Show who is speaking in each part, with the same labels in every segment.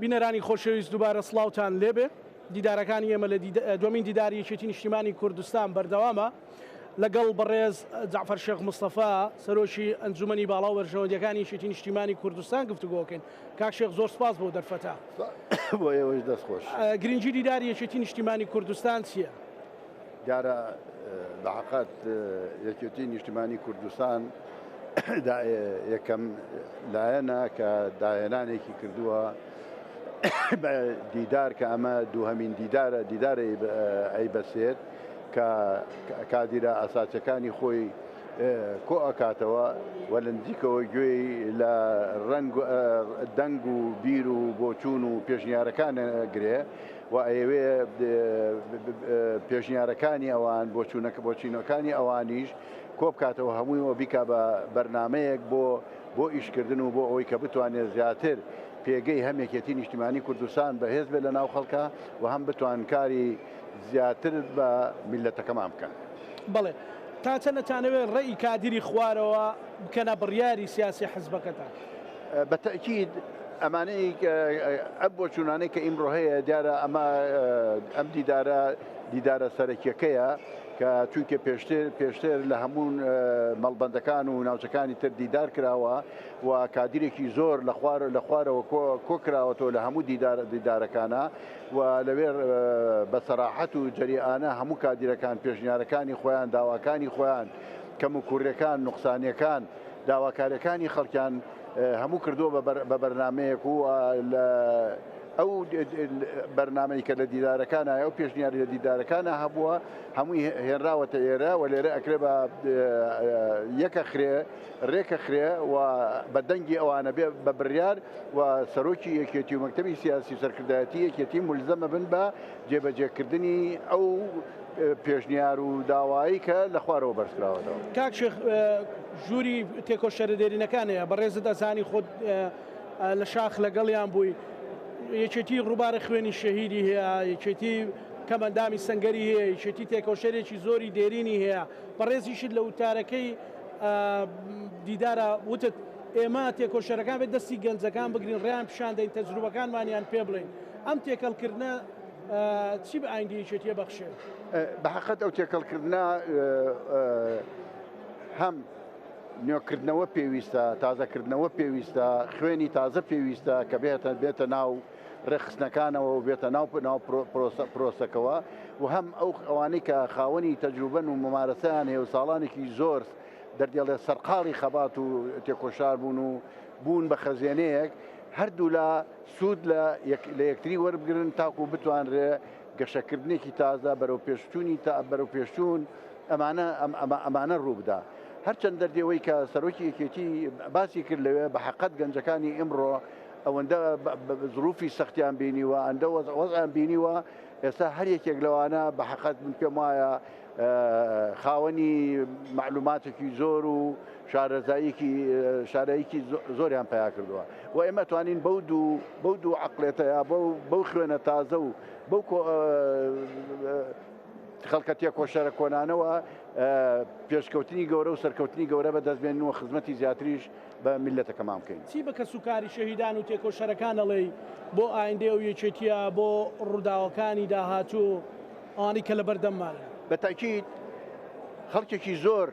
Speaker 1: بینەرانی خۆشەویست دووبارە سڵاوتان لێبێ. دیدارەکانی ئێمە لە دووەمین دیداری یەکێتی نیشتیمانی کوردستان بەردەوامە لەگەڵ بەڕێز جەعفەر شێخ مستەفا سەرۆکی ئەنجومەنی باڵا و بەرژەوەندیەکانی یەکێتی نیشتیمانی کوردستان گفتوگۆکەین. کاک شێخ زۆر سپاس بۆ دەرفەتە.
Speaker 2: بۆ ئێوەش دەست خۆش.
Speaker 1: گرنگی دیداری یەکێتی نیشتیمانی کوردستان چییە؟
Speaker 2: دیارە بە حەقەت یەکێتی نیشتیمانی کوردستان یەکەم لایەنە کە داهێنانێکی کردووە بە دیدار کە ئەمە دووهەمین دیدارە دیدارە ئەی بەسێت کە کادیرە ئاساسەکانی خۆی کۆ ئەکاتەوە و لە نزیکەوە گوێی لە ڕەنگ دەنگ و بیر و بۆچوون و پێشنیارەکان گرێ و ئەیەوێ پێشنیارەکانی ئەوان بۆچوونەکە بۆچینەکانی ئەوانیش کۆبکاتەوە هەمووی و بیکا بە بەرنمەیەک بۆ بۆ ئیشکردن و بۆ ئەوەی کە بتوانێت زیاتر پێگەی هەم یەکێتی نیشتیمانی کوردستان بەهێز بێت لە ناو خەڵکە و هەم بتوان کاری زیاتر بە میللەتەکەمان بکەن.
Speaker 1: بەڵێ. تا چەند ئەتانەوێت ڕێی کادیری خوارەوە بکەنە بڕیاری سیاسی حزبەکەتان؟
Speaker 2: بە تەئکید ئەمانەی ئەم بۆچوونانەی کە ئیمڕۆ هەیە دیارە ئەمە ئەم دیدارە دیدارە سەرەکیەکەیە کە چونکە پێشتر پێشتر لە هەموو مەڵبەندەکان و ناوچەکانی تر دیدار کراوە و کادیرێکی زۆر لە خوار لە خوارەوە کۆ کراوەتەوە لە هەموو دیدار دیدارەکانە و لەوێ بە سەراحەت و جەریئانە هەموو کادیرەکان پێشنیارەکانی خۆیان داواکانی خۆیان کەموکوڕیەکان نوقسانیەکان داواکاریەکانی خەڵکیان هەموو کردووە بە بەرنمەیەک و لە ئەو بەرنمەی کە لە دیدارەکانە ئەو پێشنیاری لە دیدارەکانە هەبووە هەمووی هێنراوەتە ئێرە و لێرە ئەکرێ بە یەکە خرێ رێکەخرێ و بە دەنگی ئەوانە بێ بە بڕیار و سەرۆکی یەکێتی و مەکتەبی سیاسی و سەرکردایەتی یەکێتی مولزەمە بن بە جێبەجێکردنی ئەو پێشنیار و داوایی کە لە خوارەوە بەرزکراوەتەوە.
Speaker 1: کاک شێخ ژووری تێکۆشەرە دێرینەکان هەیە، بەڕێزت ئەزانی خۆت لە شاخ لەگەڵیان بووی، یەکێتی ڕووبارە خوێنی شەهیدی هەیە، یەکێتی کەمئەندامی سەنگەری هەیە، یەکێتی تێکۆشەرێکی زۆری دێرینی هەیە، بەڕێزیشت لە وتارەکەی دیدارە وتت ئێمە تێکۆشەرەکان بێت دەستی گەنجەکان بگرین ڕێیان پیشان دەین تەجروبەکانمانیان پێ بڵێین ئەم تێکەڵکردنە چی بە ئایندەی یەکێتیە بەخشێت؟
Speaker 2: بە حەقەت ئەو تێکەڵکردنە هەم نوێکردنەوە پێویستە تازەکردنەوە پێویستە خوێنی تازە پێویستە کە بێتە بێتە ناو ڕێکخستنەکانەوە و بێتە ناو ناو پرۆسەکەوە و هەم ئەو ئەوانەی کە خاوەنی تەجروبەن و ممارەسەیان هەیە و ساڵانێکی زۆر دەردێڵێ سەرقاڵی خەبات و تێکۆشار بوون و بوون بە خەزێنەیەک هەردوولا سوود لە لە یەکتری وەربگرن تاکو بتوانرێ گەشەکردنێکی تازە بەرەو پێشچوونی تا بەرەو پێشچوون ئەمانە ئەمانە ڕووبدا هەرچەند دەردێەوەی کە سەرۆکی یەکێتی باسی کرد لەوێ بە حەقەت گەنجەکانی ئیمڕۆ ئەوەندە زروفی سەختیان بینیوە ئەندە وەزعیان بینیوە ئێستا هەر یەکێک لەوانە بە حەقەت من پێم وایە خاوەنی معلوماتێکی زۆر و شارەزاییکی شارەیەکی زۆریان پیا کردووە و ئێمە توانین بەو دوو بەو دوو عقلێتەیە بەو بەو خوێنە تازە و بەو خەڵکە تێکۆشەرە کۆنانەوە پێشکەوتنی گەورە و سەرکەوتنی گەورە بەدەستبێن و خزمەتی زیاتریش بە میللەتەکەمان بکەین.
Speaker 1: چی بە کەسوکاری شەهیدان و تێکۆشەرەکان ئەڵێی بۆ ئایندەی ئەو یەکێتییە، بۆ ڕووداوەکانی داهاتوو، ئەوانەی کە لەبەردەممانن؟
Speaker 2: بە تەئکید خەڵکێکی زۆر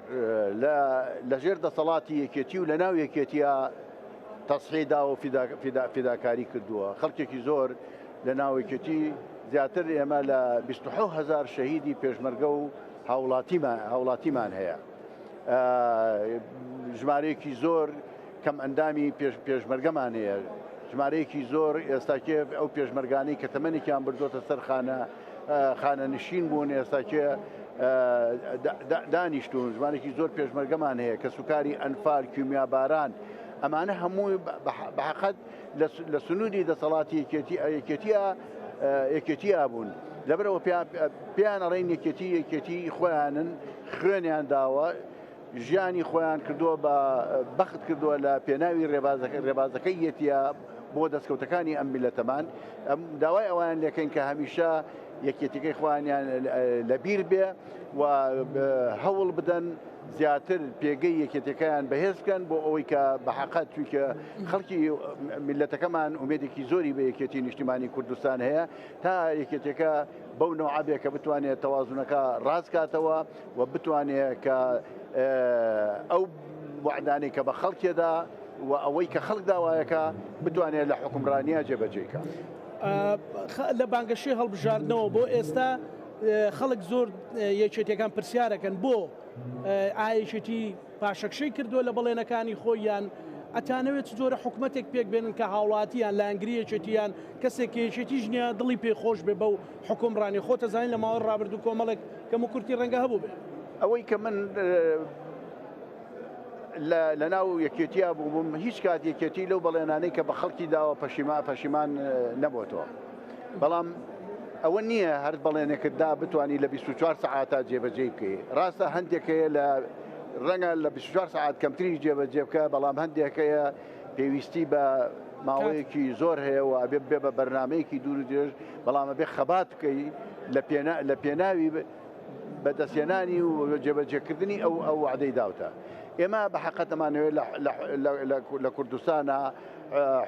Speaker 2: لە لەژێر دەسەڵاتی یەکێتی و لەناو یەکێتیە تەزحیەی داوە و فیداکاری کردووە، خەڵکێکی زۆر لە ناو یەکێتی زیاتر ئێمە لە 27 هەزار شەهیدی پێشمەرگە و هاوڵاتیمان هەیە. ژمارەیەکی زۆر کەم ئەندامی پێشمەرگەمان هەیە ژمارەیەکی زۆر ئێستاکێ ئەو پێشمەرگانەی کە تەمەنێکیان بردوتە سەر خانە خانە نشین بوون ئێستاکێ دانیشتون ژمارێکی زۆر پێشمەرگەمان هەیە کە سوکاری ئەنفال کیمیاباران ئەمانە هەمووی بەحقەت لە سنووری دەسەڵاتی یەکێتی یەکێتیە یەکێتیە بوون لەبەرەوە پێیان ئەڵێن یەکێتی یەکێتی خۆیانن خوێنیان داوە ژیانی خۆیان کردووە بە بەخت کردووە لە پێناوی ڕێبازەکە ڕێبازەکەی یەتیە بۆ دەستکەوتەکانی ئەم میلەتەمان ئەم داوای ئەوان لەکەین کە هەمیشە یەکێتیەکەی خۆیانیان لەبیر بێ و هەوڵ بدەن زیاتر پێگەی یەکێتیەکەیان بەهێز بکەن بۆ ئەوەی کە بە حەقەت چونکە خەڵکی میللەتەکەمان ئومێدێکی زۆری بە یەکێتی نیشتیمانی کوردستان هەیە تا یەکێتیەکە بەو نەوعە بێ کە بتوانێت تەوازنەکە ڕاست کاتەوە و بتوانێت کە ئەو وعدانەی کە بە خەڵکێدا و ئەوەی کە خەڵک داوایەکە بتوانێت لە حکومڕانیا جێبەجێکە.
Speaker 1: لە بانگەشەی هەڵبژاردنەوە بۆ ئێستا خەڵک زۆر یەکێتیەکان پرسیارەکەن بۆ ئایا یەکێتی پاشەکشەی کردووە لە بەڵێنەکانی خۆی یان ئەتانەوێت چ جۆرە حکومەتێک پێک بێنن کە هاوڵاتی یان لایەنگری یەکێتی یان کەسێک کە یەکێتیش نییە دڵی پێ خۆش بێ بەو حکومڕانی خۆت ئەزانی لە ماوەی ڕابردوو کۆمەڵێک کەموکورتی ڕەنگە هەبوو بێ.
Speaker 2: ئەوەی کە من لە ناو یەکێتیا بووم هیچ کات یەکێتی لەو بەڵێنانەی کە بە خەڵکی داوە پەشیما پەشیمان نەبۆتەوە بەڵام ئەوە نییە هەر بەڵێنێکت دا بتانی لە 24 سەعاتا جێبەجێی بکەی ڕاستە هەندێک هەیە لە ڕەنگە لە 24 سەعات کەمتریش جێبەجێ بکە بەڵام هەندێک هەیە پێویستی بە ماوەیەکی زۆر هەیە و ئەبێ بێ بە بەرنمەیەکی دوور و درێژ بەڵام ئەبێ خەبات بکەی لە پێناوی بەدەستهێنانی و جێبەجێکردنی ئەو ئەو وعدەی داوتە ئێمە بە حەقەت ئەمانەوێت لە کوردستانە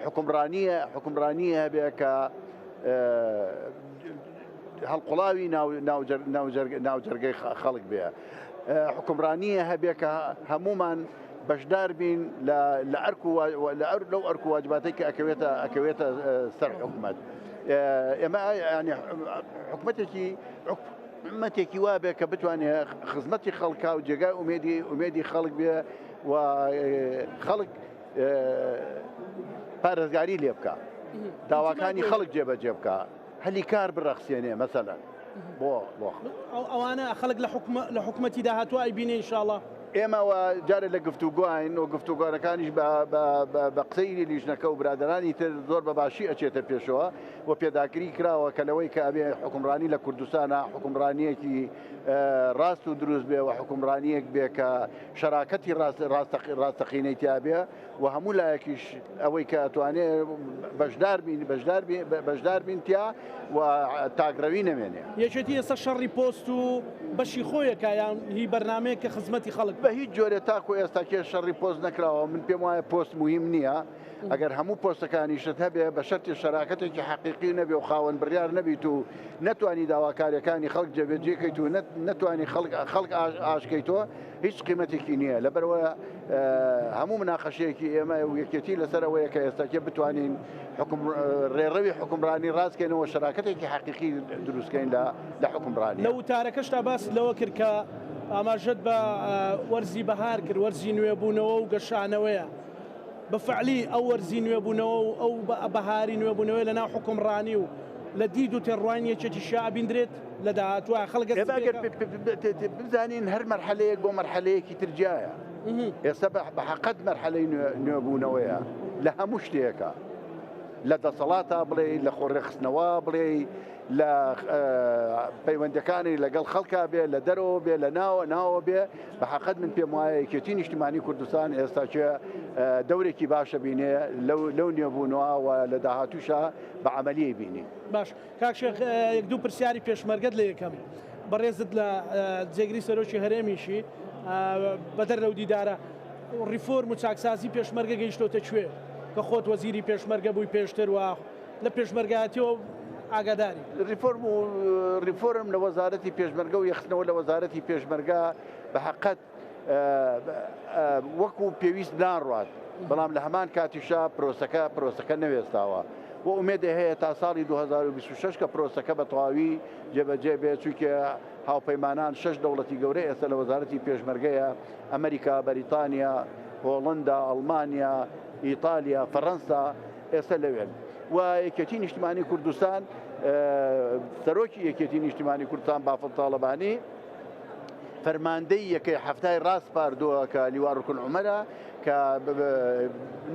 Speaker 2: حکومڕانیە حکومڕانیە هەبێ کە هەڵقوڵاوی ناوجەرگەی خەڵک بێ حکومڕانیە هەبێ کە هەمومان بەشدار بین لە ئەرک و لەو ئەرک و واجباتەی کە ئەکەوێتە ئەکەوێتە سەر حکومت ئێمە حکومەتێکی حکومەتێکی وا بێ کە بتوانێت خزمەتی خەڵکا و جێگای ئومێدی ئومێدی خەڵک بێ و خەڵک پارێزگاری لێ بکە داواکانی خەڵک جێبەجێ بکە هەلی کار بڕەخسێنێ مەسەلەن بۆ بۆ
Speaker 1: ئەوانە خەڵک لە حکومە لە حکومەتی داهاتوو ئەیبینێ ئینشاڵڵا.
Speaker 2: ئێمە جارێ لە گفتوگۆین و گفتوگۆەکانیش بە قسەی لیژنەکە و برادەرانی تر زۆر بە باشی ئەچێتە پێشەوە و پێداگری کراوە کە لەوەی کە ئەبێ حکومڕانی لە کوردستانە حکومڕانیەکی ڕاست و دروست بێ و حکومڕانیەک بێ کە شەراکەتی ڕاستەقینەی تیابێ و هەموو لایەکیش ئەوەی کە ئەتوانێ بەشدار بین بەشدار بەشدار بین تیا و تاکڕەوی نەمێنێ.
Speaker 1: یەکێتی ئێستا شەڕی پۆست و بەشی خۆیەکا یان هی بەرنامەیەک کە خزمەتی خەڵک
Speaker 2: بە هیچ جۆرێ تاکو ئێستا کێ شەڕی پۆست نەکراوە من پێم وایە پۆست موهیم نییە ئەگەر هەموو پۆستەکانیشت هەبێ بە شەرتی شەراکەتێکی حەقیقی نەبێ و خاوەن بڕیار نەبیت و نەتوانی داواکاریەکانی خەڵک جێبەجێکەیت و نەتوانی خەڵک خەڵک ئاشکەیتەوە هیچ قیمەتێکی نییە لەبەرەوە هەموو مناقەشەیەکی ئێمە و یەکێتی لەسەر ئەوەیە کە ئێستاکێ بتوانین حکم ڕێڕەوی حکومڕانی ڕاستکەینەوە شەراکەتێکی حەقیقی دروستکەین لە لە حکومڕانی
Speaker 1: لە وتارەکەشتا باست لەوە کرد کە ئاماژەت بە وەرزی بەهار کرد وەرزی نوێبوونەوە و گەشانەوەیە بە فعلی ئەو وەرزی نوێبوونەوە و ئەو بەهاری نوێبوونەوەی لە ناو حکومڕانی و لە دید و تێڕوانین یەکێتی شا ئەبیندرێت لە داهاتووە خەڵک
Speaker 2: ئێمە ئەگەر بزانین هەر مەرحەلەیەک بۆ مەرحەلەیەکی تر جیایە ئێستا بە حەقەت مەرحەلەی نوێبوونەوەیە لە هەموو شتێکە لە دەسەڵاتە بڵێ لە خۆڕێخستنەوە بڵێ لە پەیوەندەکانی لەگەڵ خەڵکا بێ لە دەرەوە بێ لە ناوە ناوە بێ بە حەقەت من پێم وایە یەکێتی نیشتمانی کوردستان ئێستا کێ دەورێکی باشە بینێ لەو نوێبوونەوە و لە داهاتووشە بە عملیی بینی.
Speaker 1: باش کاک شێخ یەک دوو پرسیاری پێشمەرگەت لە یەکەم بەڕێزت لە جێگری سەرۆکی هەرێمیشی بەدەر لەو دیدارە ڕیفۆرم و چاکسازی پێشمەرگە گەیشتۆتە کوێ کە خۆت وەزیری پێشمەرگە بووی پێشتر و لە پێشمەرگایەتیەوە ئاگاداری.
Speaker 2: ڕیفۆرم و ڕیفۆرم لە وەزارەتی پێشمەرگە و یەخستنەوە لە وەزارەتی پێشمەرگە بە حەقەت وەکو پێویست ناڕوات بەڵام لە هەمان کاتیشا پرۆسەکە پرۆسەکە نەوێستاوە و ئومێدێ هەیە تا ساڵی 2026 کە پرۆسەکە بە تەواوی جێبەجێ بێت چونکە هاوپەیمانان شەش دەوڵەتی گەورە ئێستا لە وەزارەتی پێشمەرگەیە ئەمریکا بەریتانیا هۆڵندا ئەڵمانیا ئیتالیا فەڕەنسا ئێستا لەوێن و یەکێتی نیشتمانی کوردستان سەرۆکی یەکێتی نیشتمانی کوردستان بافڵ تاڵەبانی فەرماندەی یەکەی حەفتای ڕاسپاردووە کە لیوا ڕوکن عومەرە کە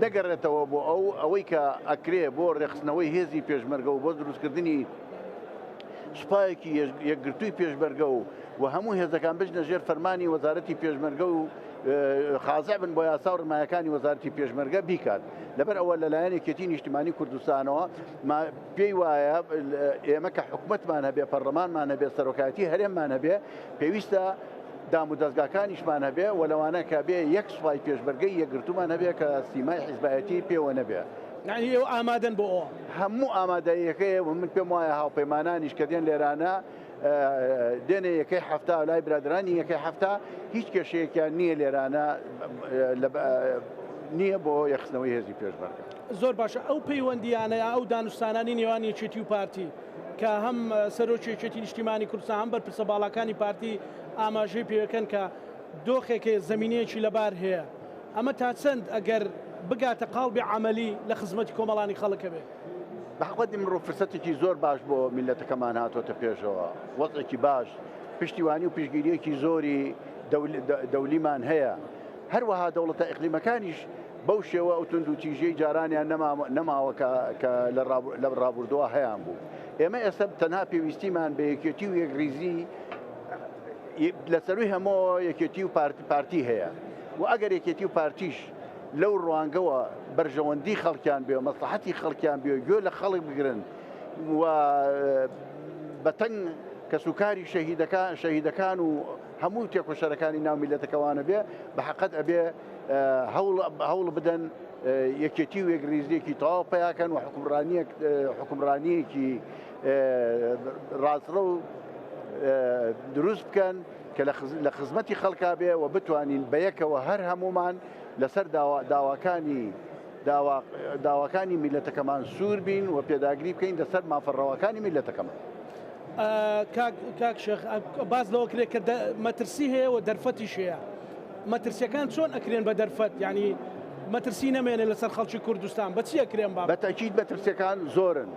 Speaker 2: نەگەڕێتەوە بۆ ئەو ئەوەی کە ئەکرێ بۆ ڕێکخستنەوەی هێزی پێشمەرگە و بۆ دروستکردنی سوپایەکی یەکگرتووی پێشمەرگە و و هەموو هێزەکان بچنە ژێر فەرمانی وەزارەتی پێشمەرگە و خازع بن بۆ یاسا و ڕمایەکانی وەزارەتی پێشمەرگە بیکات لەبەر ئەوە لەلایەن یەکێتی نیشتمانی کوردستانەوە پێی وایە ئێمە کە حکومەتمان هەبێ پەرلەمانمان هەبێ سەرۆکایەتی هەرێممان هەبێ پێویستە دام و دەزگاکانیشمان هەبێ و لەوانە کە بێ یەک سوپای پێشمەرگەی یەکگرتوومان هەبێ کە سیمای حیزبایەتی پێوە نەبێ.
Speaker 1: یانی ئێوە ئامادەن بۆ ئەوە؟
Speaker 2: هەموو ئامادەییەکەیە و من پێم وایە هاوپەیمانانیش کە دێن لێرانە دێنە یەکەی حەفتا لای برادەرانی یەکەی حەفتا هیچ کێشەیەکیان نییە لێرانە نییە بۆ یەکخستنەوەی هێزی پێشمەرگە.
Speaker 1: زۆر باشە ئەو پەیوەندییانە یا ئەو دانوستانانی نێوان یەکێتی و پارتی کە هەم سەرۆکی یەکێتی نیشتیمانی کوردستان هەم بەرپرسە باڵاکانی پارتی ئاماژەی پێەکەن کە دۆخێک هەیە زەمینەیەکی لەبار هەیە ئەمە تا چەند ئەگەر بگاتە قاڵبی عەمەلی لە خزمەتی کۆمەڵانی خەڵک هەبێ؟
Speaker 2: بە حەقت ئیمڕۆ فرسەتێکی زۆر باش بۆ میللەتەکەمان هاتۆتە پێشەوە، وەزعێکی باش، پشتیوانی و پشتگیرییەکی زۆری دەولیمان هەیە، هەروەها دەوڵەتە ئیقلیمەکانیش بەو شێوە ئەو توندوتیژیەی جارانیان نەماوە کە لە ڕابوردووە هەیان بوو. ئێمە ئێستا تەنها پێویستیمان بە یەکێتی و یەکڕیزی لە سەرووی هەمووەوە یەکێتی و پارتی هەیە و ئەگەر یەکێتی و پارتیش لەو ڕوانگەوە بەرژەوەندی خەڵکیان بێ و مەسڵەحەتی خەڵکیان بێ و گوێ لە خەڵک بگرن و بەتەنگ کەسوکاری شەهیدەکان شەهیدەکان و هەموو تێکۆشەرەکانی ناو میلەتەکەوانە بێ بە حەقەت ئەبێ هەوڵ بدەن یەکێتی و یەکریزیەکی تەواو پیاکەن و حکومڕانیەک حکومڕانیەکی ڕاستڕە و دروست بکەن کە لە خزمەتی خەڵکا بێ و بتوانین بەیەکەوە هەر هەمومان لەسەر داواکانی داواکانی میلەتەکەمان سوور بین و پێداگری بکەین لەسەر مافە ڕەواکانی میلەتەکەمان.
Speaker 1: کاک شێخ باس لەوە کرێت کە مەترسی هەیە و دەرفەتیش هەیە مەترسیەکان چۆن ئەکرێن بە دەرفەت یعنی مەترسی نەمێنێ لەسەر خەڵکی کوردستان بە چی ئەکرێن با
Speaker 2: بە تەکید مەترسیەکان زۆرن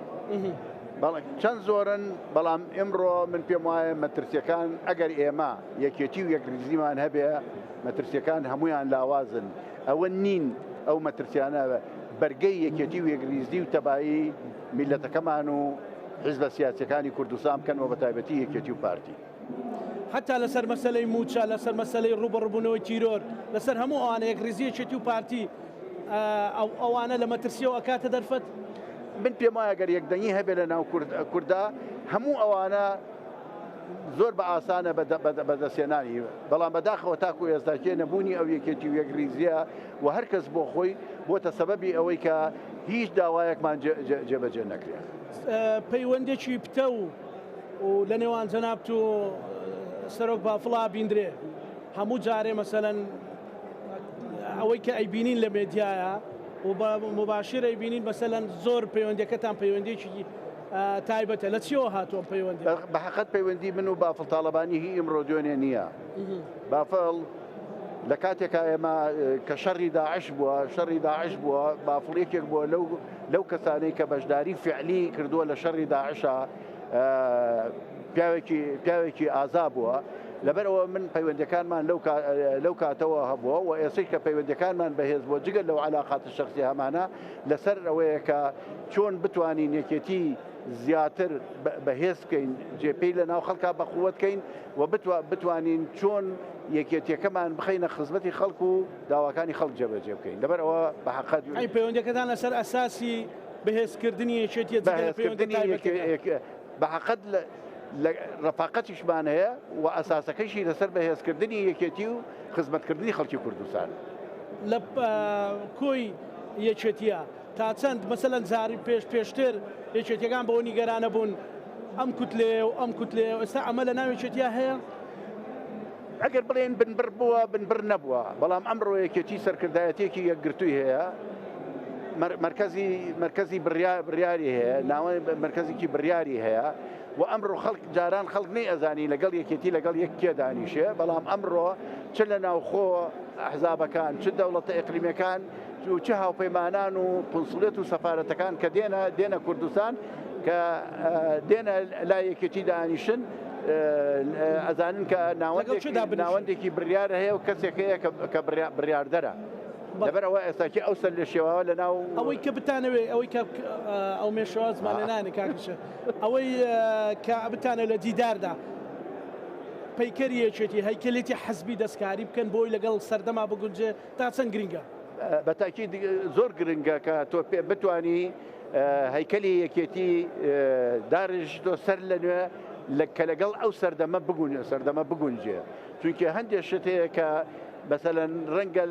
Speaker 2: چەند زۆرن بەڵام ئمڕۆ من پێم وایە مەترسیەکان ئەگەر ئێمە یەکێتی و یەکریزیمان هەبێ مەترسیەکان هەمویان لاوازن ئەوە نین ئەو مەترسیانە بەرگەی یەکێتی و یەکریزی و تەبایی میلەتەکەمان و حیزبە سیاسیەکانی کوردستان بکەن و بەتایبەتی یەکێتی و پارتی.
Speaker 1: حەتا لەسەر مەسەلەی مووچە، لەسەر مەسەلەی ڕووبەڕووبوونەوەی تیرۆر، لەسەر هەموو ئەوانە یەکڕیزی یەکێتی و پارتی ئەوانە لە مەترسیەوە ئەکاتە دەرفەت؟
Speaker 2: من پێم وایە گەر یەکدەنگی هەبێ لە ناو کوردا هەموو ئەوانە زۆر بە ئاسانە بەدەستهێنانی، بەڵام بەداخەوە تاکو ئێستاکێ نەبوونی ئەو یەکێتی و یەکڕیزیە و هەر کەس بۆ خۆی بۆتە سەبەبی ئەوەی کە هیچ داوایەکمان جێبەجێ نەکرێت.
Speaker 1: پەیوەندێکی پتەو و لە نێوان جەنابت و سەرۆک بافڵا بیندرێ هەموو جارێ مەسەلەن ئەوەی کە ئەیبینین لە مێدیایە و بە مباشر ئەیبینین مەسەلەن زۆر پەیوەندەکەتان پەیوەندێکی تایبەتە لە چیەوە هاتووە پەیوەندی؟
Speaker 2: بە حەقەت پەیوەندی من و بافڵ تاڵەبانی هی ئیمڕۆ دوێنێ نییە. بافڵ لە کاتێکا ئێمە کە شەڕی داعش بووە شەڕی داعش بووە بافڵ یەکێک بووە لەو لەو کەسانەی کە بەشداری فعلی کردووە لە شەڕی داعشا پیاوێکی پیاوێکی ئازا بووە لەبەرئەوە من پەیوەندەکانمان لەو کاتەوە هەبووە و ئێسەی کە پەیوەندەکانمان بەهێز بووە جگە لەو علاقاتە شخصی هەمانە لەسەر ئەوەیە کە چۆن بتوانین یەکێتی زیاتر بەهێز بکەین جێپێی لە ناو خەڵکا بەقوت کەین و بتوانین چۆن یەکێتیەکەمان بخەینە خزمەتی خەڵک و داواکانی خەڵک جێبەجێ بکەین لەبەر ئەوە بە حەقەت
Speaker 1: ئەی پەیوەندەکەتان لەسەر ئەساسی بەهێزکردنی یەکێتیە جگە لە پەیوەندە تایبەتەکان؟
Speaker 2: بە حەقەت لە ڕەفاقەتیشمان هەیە و ئەساسەکەیشی لەسەر بەهێزکردنی یەکێتی و خزمەتکردنی خەڵکی کوردستان.
Speaker 1: لە کۆی یەکێتیە تا چەند مەسەلەن جاری پێش پێشتر یەکێتیەکان بەوە نیگەرانە بوون ئەم کوتلەیە و ئەم کوتلەیە و ئێستا ئەمە لە ناو یەکێتیا هەیە؟
Speaker 2: ئەگەر بڵێن بنبڕ بووە بنبڕ نەبووە، بەڵام ئەمڕۆ یەکێتی سەرکردایەتیەکی یەکگرتووی هەیە، مەرکەزی مەرکەزی بڕیاری هەیە، ناوەند مەرکەزێکی بڕیاری هەیە و ئەمڕۆ خەڵک جاران خەڵک نەیئەزانی لەگەڵ یەکێتی لەگەڵ یەک کێ دانیشێ، بەڵام ئەمڕۆ چ لە ناوخۆ ئەحزابەکان چ دەوڵەتە ئیقلیمیەکان و چ هاوپەیمانان و قونسڵیەت و سەفارەتەکان کە دێنە دێنە کوردستان کە دێنە لای یەکێتی دانیشن ئەزانن کە ناوەندێکی بڕیار هەیە و کەسێک هەیە کە بڕیاردەرە لەبەر ئەوە ئێستاکی ئەو سەر لە شێواوە لە ناو
Speaker 1: ئەوەی کە بتانەوێ ئەوەی کە ئەو مێشەوە زمانە نانێ کاکشە ئەوەی کە بتانە لە دیداردا پەیکەری یەکێتی هەیکەلێتی حەزبی دەستکاری بکەن بۆی لەگەڵ سەردەما بگونجێ تا چەند گرنگە؟
Speaker 2: بە تاکید زۆر گرنگە کە تۆ پێ بتانی هەیکەلی یەکێتی دارژ تۆ سەر لە نوێ لە کە لەگەڵ ئەو سەردەمە بگون سەردەمە بگونجێ چونکە هەندێک شت هەیە کە مەسەلەن ڕەنگە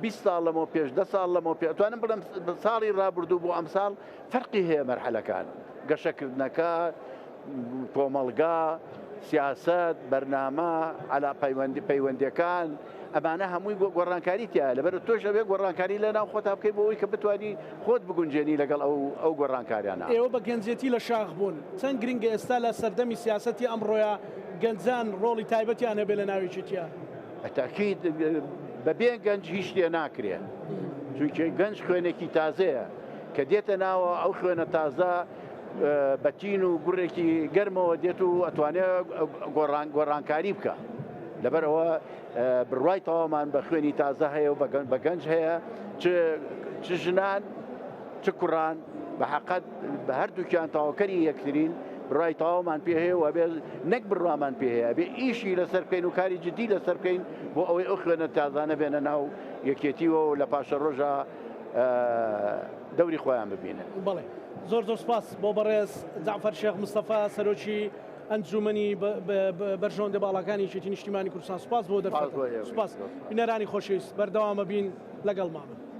Speaker 2: 20 ساڵ لەمەوە پێش 10 ساڵ لەمەوە پێ ئەتوانم بڵێم ساڵی ڕابردوو بۆ ئەمساڵ فەرقی هەیە مەرحەلەکان گەشەکردنەکە کۆمەڵگا سیاسەت بەرنامە علا پەیوەندی پەیوەندیەکان ئەمانە هەمووی گۆڕانکاری تیایە لەبەر تۆش ئەبێ گۆڕانکاری لە ناو خۆتا بکەی بۆ ئەوەی کە بتوانی خۆت بگونجێنی لەگەڵ ئەو ئەو گۆڕانکاریانە.
Speaker 1: ئێوە بە گەنجێتی لە شاخ بوون، چەند گرنگە ئێستا لە سەردەمی سیاسەتی ئەمڕۆیا گەنجان ڕۆڵی تایبەتیان هەبێ لە ناو یەکێتییا؟
Speaker 2: تەئکید بەبێ گەنج هیچ شتێ ناکرێ، چونکە گەنج خوێنێکی تازەیە کە دێتە ناوە ئەو خوێنە تازە بە تین و گوڕێکی گەرمەوە دێت و ئەتوانێ گۆڕان گۆڕانکاری بکە لەبەر ئەوە بڕوای تەواومان بە خوێنی تازە هەیە و بە گەنج هەیە چ ژنان چ کوڕان بە حقت بە هەردووکیان تەواوکەری یەکترین بڕای تەواومان پێ هەیە و ئەبێ نەک بڕوامان پێ هەیە ئەبێ ئیشی لەسەر بکەین و کاری جدی لەسەر بکەین بۆ ئەوەی ئەو خوێنە تازانە بێنە ناو یەکێتیەوە و لە پاشە ڕۆژە دەوری خۆیان ببینن.
Speaker 1: بەڵێ زۆر زۆر سپاس بۆ بەڕێز جەعفەر شێخ مستەفا سەرۆکی ئەنجومەنی بەرژەوەندە باڵاکانی یەکێتی نیشتیمانی کوردستان سوپاس بۆ دەرفەتە سوپاس بینەرانی خۆشەویست بەردەوامە بین لەگەڵمان.